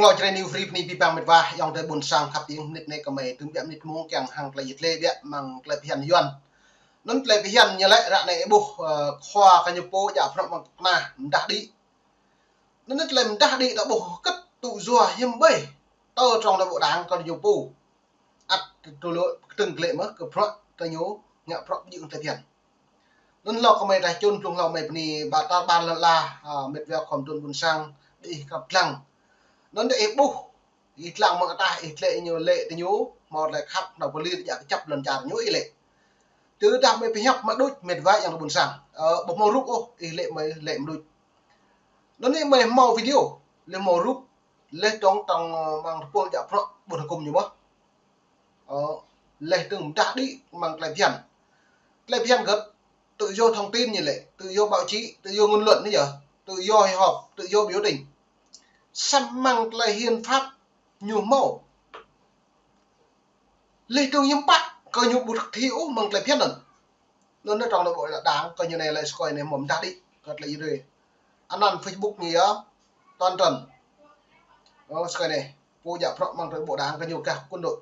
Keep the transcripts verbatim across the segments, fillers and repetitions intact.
Klâo čơđai New Free bơni abih bang met wa, ayŏng adơi ƀuôn sang khăp ƀing, mơnit anai kơmơi tơm biă mơnit mông kiăng hăng tơlơi yit lĕ biă mơ̆ng tơlơi phiăn Yuan. Anŭn tơlơi phiăn ñu lĕ ră anai ih ƀuh, ơ, khua kơ ñu pô djă bruă mơ̆ng kơna mơdah đĭ. Anŭn tơlơi mơdah đĭ ta ƀuh kơ̆t tŭ yua hiư̆m ƀơi tơ trong nội bộ đảng kơ ñu pô. Ăt tơlơi kơtơ̆ng glĕ mơ̆ kơ bruă kơ ñu ngă bruă ƀu djơ̆ tơlơi phiăn. Anŭn hlâo kơmơi ta čun blung hlâo mơi bơni ba ta ƀar lăn ala, a, met wa khom tun ƀuôn sang, ƀing ih krăp lăng. Anŭn ih ƀuh, ih lăng mơ̆ng ataih, ih lĕ ñu lĕ tơ ñu, hmâo tơlơi khăp, nao pơlir, djă kơjăp lŏn čar ñu ih lĕ. Tơdah mơi pơhiăp mă đôč met wa ayŏng adơi ƀuôn sang. Ơ, ƀu hmâo rup ôh, ih lĕ mơi lĕ mơ̆ đôč. Anŭn ih mơi hmâo video, lĕ hmâo rup, lĕ tŏng tŏng, ơ, mơ̆ng tơpul djă bruă ƀôn hơkŭm ñu mơ̆. Ơ, lĕ tơlơi mơdah đĭ mơ̆ng tơlơi phiăn. Tơlơi phiăn gơ̆t, tự do thông tin ñu lĕ, tự do báo chí, tự do ngôn luận ñu yơh, tự do hội họp, tự do biểu tình. Samơ̆ mơ̆ng tơlơi hiến pháp ñu hmâo. Lĕ tơlơi hiến pháp kơ ñu ƀu thực thi ôh mơ̆ng tơlơi phiăn anŭn. Anŭn nao trong nội bộ đảng kơ ñu anai lĕ sơkơi anai hmâo mơdah đĭ, kơ tơlơi yit lĕ. Anăn Facebook ñu yơh, Toàn Trần. Ơ, sơkơi anai, pô djă bruă mơ̆ng nội bộ đảng kơ ñu gah quân đội.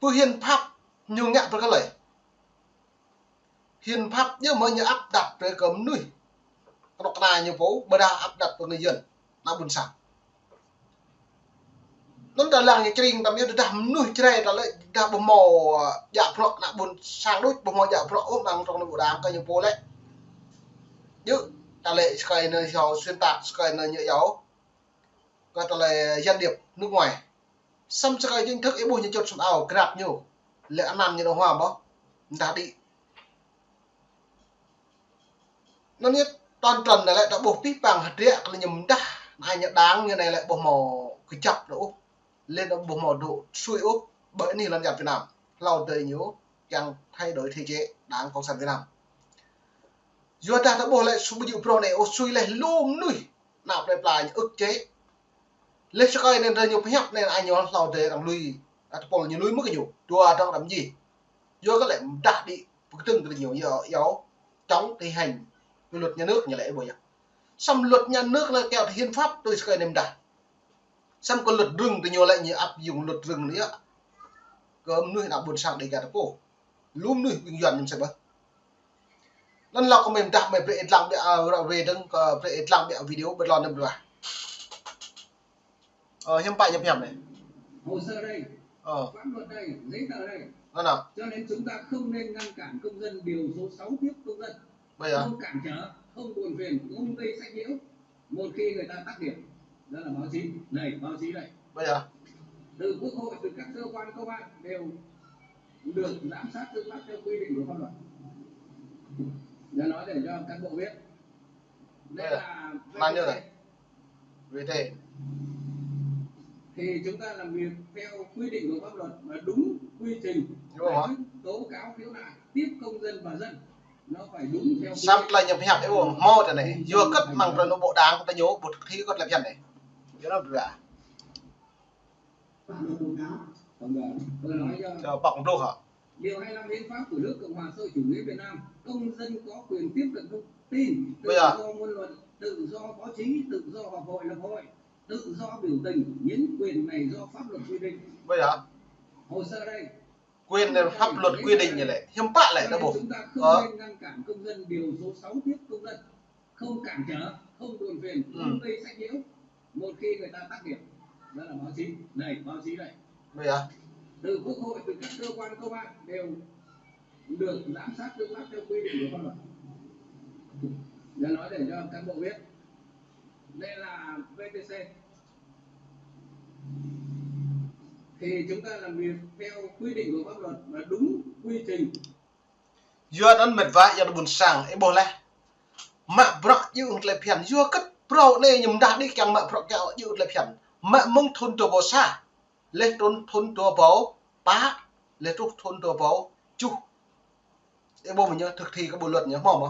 Pơ hiến pháp ñu ngă pơ kơ lơi. Hiến pháp ñu mơ̆ ñu áp đặt brơi kơ mơnuih. Kơnuk kơna ñu pô, ƀôdah áp đặt kơ người dân, ană ƀuôn sang. Anŭn ta lăng ñu čring tăm yơh, tơdah mơnuih Jrai ta lĕ, tơdah ƀu hmâo, ơ, djă bruă ană ƀuôn sang đôč, ƀu hmâo djă bruă ôh mơ̆ng trong nội bộ đảng kơ ñu pô lĕ. Djơ̆, ta lĕ sơkơi anai yua xuyên tạc, sơkơi anai ñu yua kơ tơlơi gián điệp nước ngoài. Samơ̆ sơkơi chính thức ih ƀuh ñu čut sum ao grab ñu. Lĕ anăn ñu nao hua ƀô̆. Mơdah đĭ. Anŭn yơh Toàn Trần anai lĕ ta ƀuh abih bang hơdră kơ lĕ ñu mơdah. Anai ñu đảng ñu anai lĕ ƀu hmâo kơjăp đôč ôh. Lĕ ñu ƀu hmâo dŏ sui ôh. Ƀơi anih lŏn čar Việt Nam. Hlâo adơi ñu kiăng thay đổi thể chế đảng Cộng sản Việt Nam. Yua dah ta ƀuh lĕ sui ƀu djơ̆ phrâo anai ôh sui lĕ lu mơnuih. Ană plơi pla ñu ức chế. Lĕ sơkơi anai tơ ñu pơhiăp anai, anai ñu hlâo adơi arăng lui, a, tơpul ñu lui mơ̆ kơ ñu, dua dŏng đăm jih. Yua kơ lĕ mơdah đĭ, pơkơtơ̆ng kơ ñu, yua, yua chống thi hành cái luật nhà nước ñu lĕ ƀu yơh. Samơ̆ luật nhà nước lĕ kiăng hiến pháp tui sơkơi anai mơdah. Samơ̆ kơ luật rừng tơ ñu lĕ ñu áp dụng luật rừng anai yơh. Kơ mơnuih ană ƀuôn sang Đêga ta pô. Lu mơnuih ƀing Yuan ñu mơsĕ ƀơh. Anŭn hlâo kơmơi mơdah mơi brơi ih lăng ƀiă, ơ, ră ruai dơ̆ng kơ brơi ih lăng ƀiă video ƀơi lŏn anai ƀiă. Ơ, hiư̆m pă ñu pơhiăp anai. Hồ sơ đây, Ờ. Pháp luật đây, giấy tờ đây. Anŭn. Cho nên chúng ta không nên ngăn cản công dân điều số sáu tiếp công dân. Ƀu yơh. Không cản trở, không buồn phiền, không gây sách nhiễu. Một khi người ta tác nghiệp, đó là báo chí. Này, báo chí đây. Ƀu yơh. Từ Quốc hội, từ các cơ quan công an đều được giám sát tư pháp theo quy định của pháp luật. Đã nói để cho cán bộ biết. Đây Ƀu yơh. Là Anăn ñu anai. vê tê. Thì chúng ta làm việc theo quy định của pháp luật và đúng quy trình. Đúng rồi. Giải quyết tố cáo khiếu nại, tiếp công dân và dân. Samơ̆ tơlơi ñu pơhiăp ih ƀuh hmâo tơ anai. Yua kơ mơ̆ng trong nội bộ đảng ta ñu ƀu thực thi kơ tơlơi phiăn anai. Yua anŭn ƀu djơ̆. Cho pŏk pluh hă. Điều hai lăm Hiến pháp của nước Cộng hòa Xã hội Chủ nghĩa Việt Nam, công dân có quyền tiếp cận thông tin, tự Ƀu djơ̆. Do ngôn luận, tự do báo chí, tự do họp hội, lập hội, tự do biểu tình, những quyền này do pháp luật quy định. Ƀu djơ̆. Hồ sơ đây. Quyền này pháp luật quy định ñu lĕ. Hiư̆m pă lĕ ta ƀuh. Chúng ta không Ơ. Nên ngăn cản công dân điều số sáu tiếp công dân. Không cản trở, không buồn phiền, Ừ. Không gây sách nhiễu. Một khi người ta tác nghiệp, đó là báo chí. Này, báo chí đây. Ƀu djơ̆. Từ Quốc hội, từ các cơ quan công an đều được giám sát tư pháp theo quy định của pháp luật. Đã nói để cho cán bộ biết. Đây là vê tê xê. Thì chúng ta làm việc theo quy định của pháp luật và đúng quy trình. Yua anŭn met wa ayŏng adơi ƀuôn sang, ih ƀuh laih. Mă bruă djơ̆ tơlơi phiăn, yua kơ phrâo anai ñu mơdah đĭ kiăng mă bruă kiăng djơ̆ tơlơi phiăn. Mă mơ̆ng thŭn dua rơbâo sa, laih thŭn, thŭn dua rơbâo pă, laih truh thŭn dua rơbâo tơjuh. Ih ƀuh mơ̆ ñu thực thi kơ bộ luật ñu hmâo mơ̆.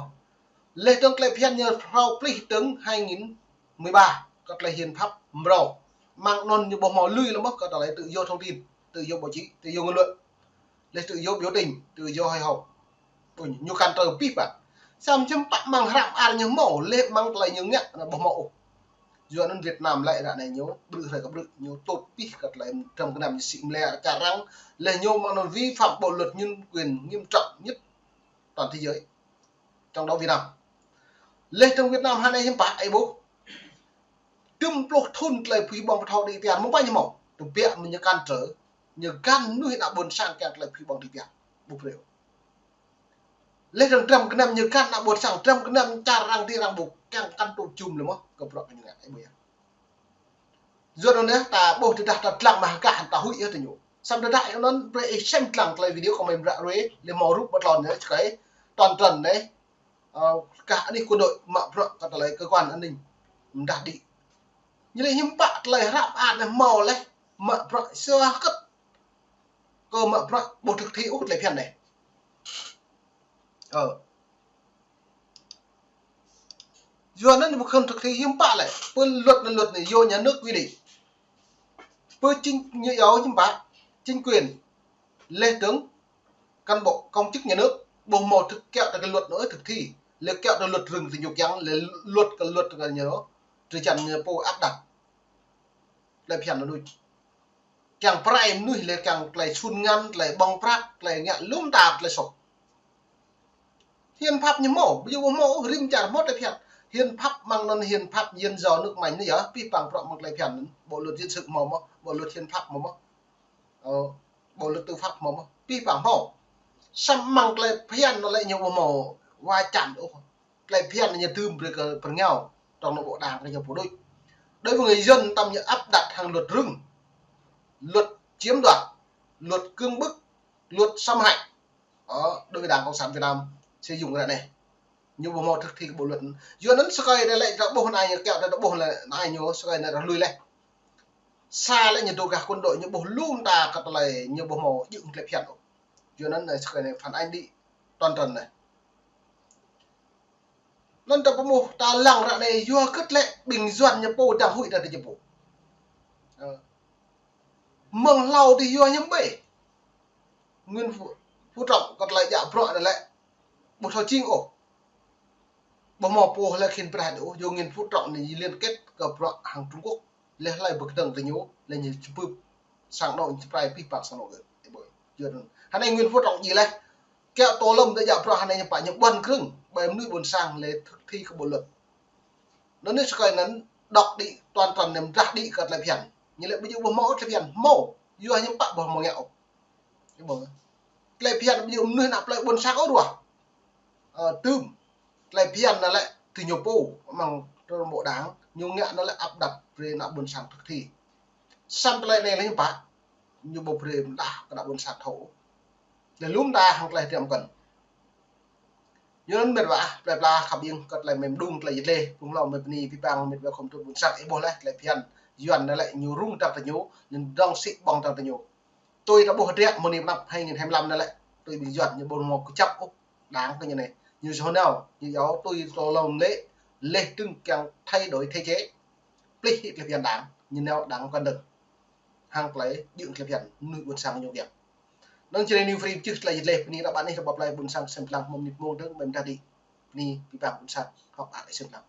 Laih dơ̆ng tơlơi phiăn ñu phrâo plih dơ̆ng hai nghìn mười ba, kơ tơlơi hiến pháp mrâo. Mơ̆ng anŭn ñu ƀu hmâo lui lăm ôh kơ tơlơi tự do thông tin, tự do báo chí, tự do ngôn luận. Laih tự do biểu tình, tự do hội họp. Ƀuh ñu kăn tơpih pă. Samơ̆ hiư̆m pă mơ̆ng hră mơar ñu hmâo, laih mơ̆ng tơlơi ñu ngă, anŭn ƀu hmâo ôh. Yua anŭn Việt Nam lĕ ră anai ñu, ƀrư̆ hrơi kơ ƀrư̆, ñu tŭt pih kơ tơlơi trăm gơnam ñu sĭ mlĕ čar arăng, lĕ ñu mơ̆ng anŭn vi phạm bộ luật nhân quyền nghiêm trọng nhất toàn thế giới, trong đó Việt Nam. Lĕ trong Việt Nam hơnai hiư̆m pă ai ƀuh. Tơm pluh thŭn tơlơi pơhiăp ƀơ̆ng pơthâo đĭ tian, mơ̆ng pă ñu hmâo. Tơbiă mơ̆ ñu cản trở, ñu găn mơnuih ană ƀôn sang kiăng tơlơi pơhiăp ƀơ̆ng đĭ tian. Ƀu brơi. Lĕ trong trăm gơnam ñu găn ană ƀôn sang, trăm gơnam čar arăng đĭ arăng ƀu kiăng kăn tŭ jum lĕ mơ̆, kơ bruă kơ ñu ngă, ai ƀuh yơh. Yua anŭn yơh, ta ƀuh tơdah ta dlăng mă hơgah ta huĭ yơh tơ ñu. Samơ̆ tơdah anŭn brơi ih sem dlăng tơlơi video kơ mơi mră ruai, lĕ hmâo rup ƀơi tlôn yơh, čơkơi, toàn trần anai, ơ, kah anih quân đội mă bruă kơ tơlơi cơ quan an ninh, mơdah đĭ. Ñu lĕ hiư̆m pă tơlơi hră mơak anai hmâo lĕ, mă bruă sua hơget kơ mă bruă ƀu thực thi ôh tơlơi phiăn anai. Ơ. Yua anŭn ƀu khŏm thực thi hiư̆m pă lĕ, pơ luật anŭn luật anai do nhà nước quy định. Pơ chính, ñu iâu hiư̆m pă, chính quyền, lĕ tơ̆ng cán bộ công chức nhà nước, ƀu hmâo thực kiăng tơ kơ luật anŭn thực thi, lĕ kiăng tơ luật rừng tơ ñu kiăng, lĕ luật kơ luật kơ ñu, tơ čan ñu pô áp đặt. Tơlơi phiăn anŭn đôč. Kiăng pơrai mơnuih lĕ kiăng tơlơi sun ngăn, tơlơi ƀơ̆ng prăk, tơlơi ngă lŏm ta tơlơi soh. Hiến pháp ñu hmâo, ƀu djơ̆ ƀu hmâo, rĭm čar hmâo tơlơi phiăn. Hiến pháp mơ̆ng anŭn hiến pháp dân do nước Anh anai yơh, pih pang bruă mơ̆ng tơlơi phiăn anŭn. Bộ luật dân sự hmâo mơ̆, bộ luật hiến pháp hmâo mơ̆. Ơ, bộ luật tư pháp hmâo mơ̆, pih pang hmâo. Samơ̆ mơ̆ng tơlơi phiăn anŭn lĕ ñu ƀu hmâo wa čan ôh. Tơlơi phiăn ñu dưm brơi kơ pơrơngiao, trong nội bộ đảng kơ ñu pô đôč. Đối với người dân, tơm ñu áp đặt hăng luật rừng, luật chiếm đoạt, luật cưỡng bức, luật xâm hại. Đó, đối với Đảng Cộng sản Việt Nam sử dụng cái này. Ñu ƀu hmâo thực thi kơ bộ luật. Yua anŭn sơkơi anai lĕ ta ƀuh anai ñu kiăng ta ƀuh lĕ anai ñu sơkơi anai ta lui lĕ. Sa lĕ ñu dŏ gah quân đội ñu ƀuh lŏm ta kơ tơlơi ñu ƀu hmâo djơ̆ tơlơi phiăn ôh. Yua anŭn anai sơkơi anai phản ánh đĭ toàn trần anai. Anŭn ta pơmŭt ta lăng ră anai yua hơget lĕ ƀing Yuan ñu pô dang huĭ ta tơ ñu pô. Ơ. Mơ̆ng hlâo tơ yua hiư̆m ƀĕ. Nguyễn Phú, Phú Trọng kơ tơlơi djă bruă anai lĕ ƀu thâo jing ôh. Ƀu hmâo pô lĕ khĭn prah đôč ôh, yua Nguyễn Phú Trọng anai liên kết kơ bruă hăng Trung Quốc. Lĕ hlơi ƀu kơdơ̆ng tơ ñu, lĕ ñu čơpưp sang anŏ ñu pơrai pih pang sang anŏ gơ̆. Ơ ƀơi. Yua anŭn. Hơnai Nguyễn Phú Trọng djai lĕ. Kiăng tơlơi lŏm ta djă bruă hơnai ñu pă ñu ƀuăn krưng, ƀơi mơnuih ƀôn sang lĕ thực thi kơ bộ luật. Anŭn anai sơkơi anŭn đŏk đĭ toàn trần anai mơdah đĭ kơ tơlơi phiăn. Ñu lĕ ƀu djơ̆ ƀu hmâo tơlơi phiăn, hmâo. Yua hiư̆m pă ƀu hmâo ngă ôh. Ơ ƀơi. Tơlơi phiăn ƀu djơ̆ mơnuih ană plơi ƀôn sang ôh ruah. Ơ, tơm. Tơlơi phiăn anŭn lĕ tơ ñu pô, mơ̆ng trong bộ đảng, ñu ngă anŭn lĕ áp đặt brơi ană ƀôn sang thực thi. Samơ̆ tơlơi anai lĕ hiư̆m pă, ñu ƀu brơi mơdah kơ ană ƀôn sang thâo. Lĕ lŏm ta hăng tơlơi hơdră mơkăn. Yua anŭn mĕt wa, plơi pla khăp ƀing kơ tơlơi mơ̆ng đŭng tơlơi yit lĕ, pung hlâo mĕt bơni pih pang mĕt wa khŏm tŭ ƀôn sang ih ƀuh lĕ, tơlơi phiăn, Yuan anŭn lĕ ñu rŭng tơ̆ng tơ ñu, ñu dŏng sĭ ƀơ̆ng tơ̆ng tơ ñu. Tui ta ƀuh hơdră mơ̆ng anai pơ anăp hai nghìn hai mươi lăm anŭn lĕ, tui ƀing Yuan ñu ƀu hmâo kơjăp ôh, đảng kơ ñu anai. Ñu yua anŭn, ñu yua tui tơlơi lŏm lĕ, lĕ tơ̆ng kiăng thay đổi thể chế. Plih hĭ tơlơi phiăn đảng, ñu nao đảng kơnơ̆ng. Hăng tơlơi djơ̆ tơlơi phiăn, mơnuih ƀôn sang ñu kiăng. Anŭn čơnai New Free čih tơlơi yit lĕ, bơni ră ƀăn ih ră ƀăp tơlơi ƀôn sang sem lăng mơ̆ng mơnit mông dơ̆ng, ƀơi mơdah đĭ. Bơni pih pang ƀôn sang, hŏk ăt sem lăng.